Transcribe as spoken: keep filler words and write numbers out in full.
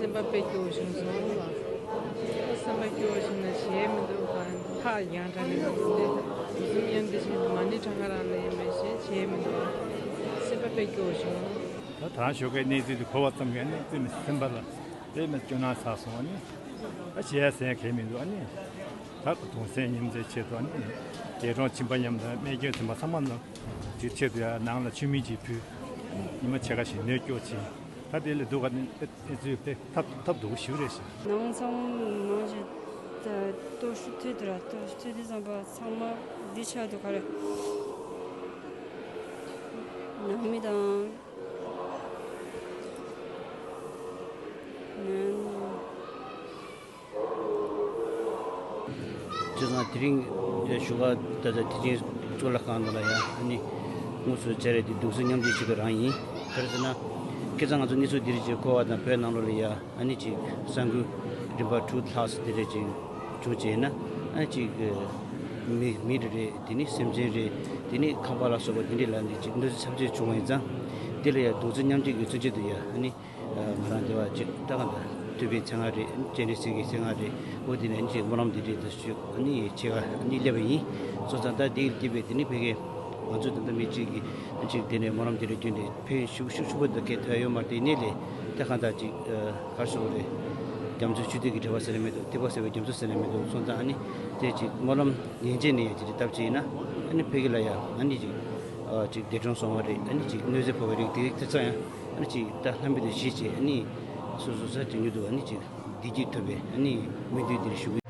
སེམས་པ་དཔེ་སྐྱོ་བོ་བྱུང་སོང་ལ། སེམས་པ་སྐྱོ་བོ་བྱུང་ན་བྱས་མི་འདུག་ག་ཧ་ཡང་དྲག་ནས་འདུག་སྟེ། དུས་གསུམ་མཉམ་བསྡད་བྱས་མ་ཎི་གྲངས་ཀ་རང་ལ་ཡིན་པའི་ཞེས་བྱས་མི་འདུག་སེམས་པ་དཔེ་སྐྱོ་བོ་བྱུང་། ད་ད་རང་ཞོགས་ཀའི་གནས་ཚུལ་དེ་གོ་བ་ཙམ་གྱིས་ནི་དཔེ་མི་སེམས་པ་ལ་དཔེ་མི་སྐྱོ་སྣང་ཚ་སོང་བ་ནི། ད་བྱས་ཟེར་མཁན་མི་འདུག་ཨ་ནི། ད་གདུང་སེམས་མཉམ་སྐྱེད་ཆེད་དུ་ཨ་ནི། འདས་གྲོངས་ཁྱིམ་པ་མཉམ་དང་རྨས་སྐྱོན་ཐེབས་པ་ཚང་མ་ནང་དེ་ཆེད་དུ་ཡང་ནང་ལ་མཆོད་མེ་ཅིག་ཕུལ། ཉི་མ་ཕྱེད་ཀ་ཞིག་གནོད་སྐྱོབ་བྱས། ད་དེ་ལས་སྡུག་ག་ནི་ཨེ་ཚོས་དཔེ་ཐབས་ཐབས་སྡུག་ཞུ་རེད་ཞེས། ནང་ཚང་མ་ཞིག་ལྟོ་ཤུ་ཐུད་དུ་ར་ལྟོ་ཤུ་ཐུད་དུ་ཙམ་པ་ཚང་མ་འདི་ཆགས་འདུག་ག་རེ། ནང་མི་དང་། ནང་། བྱས་ཙང་དེ་རིང་བཞུགས་སྒར་ད་ལྟ་དེ་རིང་གཙུག་ལག་ཁང་ནང་ལ་ཡ་ཨ་ནི་དངོས་སུ་བཅར་རེད་དེ་གདུང་སེམས་མཉམ་སྐྱེད་ཆེད་དུ་རང་ཡིན། ག་རེ་ཟེར་ན། ཁ་སང་ང་ཚོ་གནས་ཚུལ་འདི་རིགས་ཅིག་གོ་བ་དང་བོད་ནང་ལོགས་ལ་ཡ་ཨ་ནི་ཅིག་ས་འགུལ་རིམ་པ་དྲུག་ལྷག་ཙམ་འདི་རིགས་ཅིག་བྱུང་བྱས་ན་ཨ་ནི་ཅིག་མི་མི་རེ་རེ་དེ་ནི་སེམས་ཅན་རེ་དེ་ནི་ཁང་པ་ལ་སོགས་པ་འདི་འདྲ་ལ་ནི་ཅིག་གནོད་འཚེ་ཚབས་ཆེ་བྱུང་བ་ཡིན་ཙང་འདི་ལ་ཡ་གདུང་སེམས་མཉམ་སྐྱེད་ཀྱི་མཚོན་བྱེད་དུ་ཡ་ཨ་ནི། ང་རང་འདི་བ་ཅིག་ད་ག་འདྲ་ཐུབ་པའི་ཚེ་སྔ་རེད། སྤྱན་རས་གཟིགས་ཀྱི་ཚེ་སྔ་རེད། འོ་དེ་ནས་ཅིག་སྨོན་ལམ་འདི་འདྲས་དུ་ཞུ་ཨ་ནི་ཆེ་ག་ཨ་ནི་སླེབས་པ་ཡིན། སོང་ཙང་ད་དེ་སྐྱིད་པའི་དེ་ནི་ཕ་གི་ང་ཚོ་ད་ལྟ་མི་གཅིག་གིས་ཅིག་དེ་ནས་སྨོན་ལམ་འདི་འདྲས་བརྒྱུད་ནས་ཕན་ཤུགས་ཤུགས་ཆུང་པོ་འདི་གས་ཐོན་ཡོད་མ་རེད། དེ་ནས་ལས་ད་ག་འདྲ་ཅིག་གར་སོང་རེད། རྒྱ་མཚོ་ཆུ་ཐིགས་ཀྱི་འབྲེལ་བ་ཟེར་ནས་མི་འདུག་ཐིགས་པ་ཟེར་བའི་རྒྱ་མཚོ་ཟེར་ནས་མི་འདུག་སོང་ཙང་ཨ་ནི་དེ་ཅིག་སྨོན་ལམ་ཡན་ཆད་ནས་ཡང་ཅིག་བཏབ་ཅིག་ཡིན་ན་ཨ་ནི་ཕ་གི་ལ་ཡང་ཨ་ནི་ཅིག་ཅིག་འདས་གྲོངས་སོང་བ་རེད། ཨ་ནི་ཅིག་གནོད་འཚེ་ཕོག་པའི་རིགས་དེ་རིགས་དེ་ཚོ་ཡང་ཨ་ནི་ཅིག་ད་ལྷ་མི་དང་གཞིས་བྱས་ཨ་ནི་སོ་སོ་ས་དེ་ཉིད་དུ་ཨ་ནི་ཅིག་བདེ་སྐྱིད་ཐོབ་པའི་ཨ་ནི་སྨོན་འདུན་འདིར་ཞུ་གི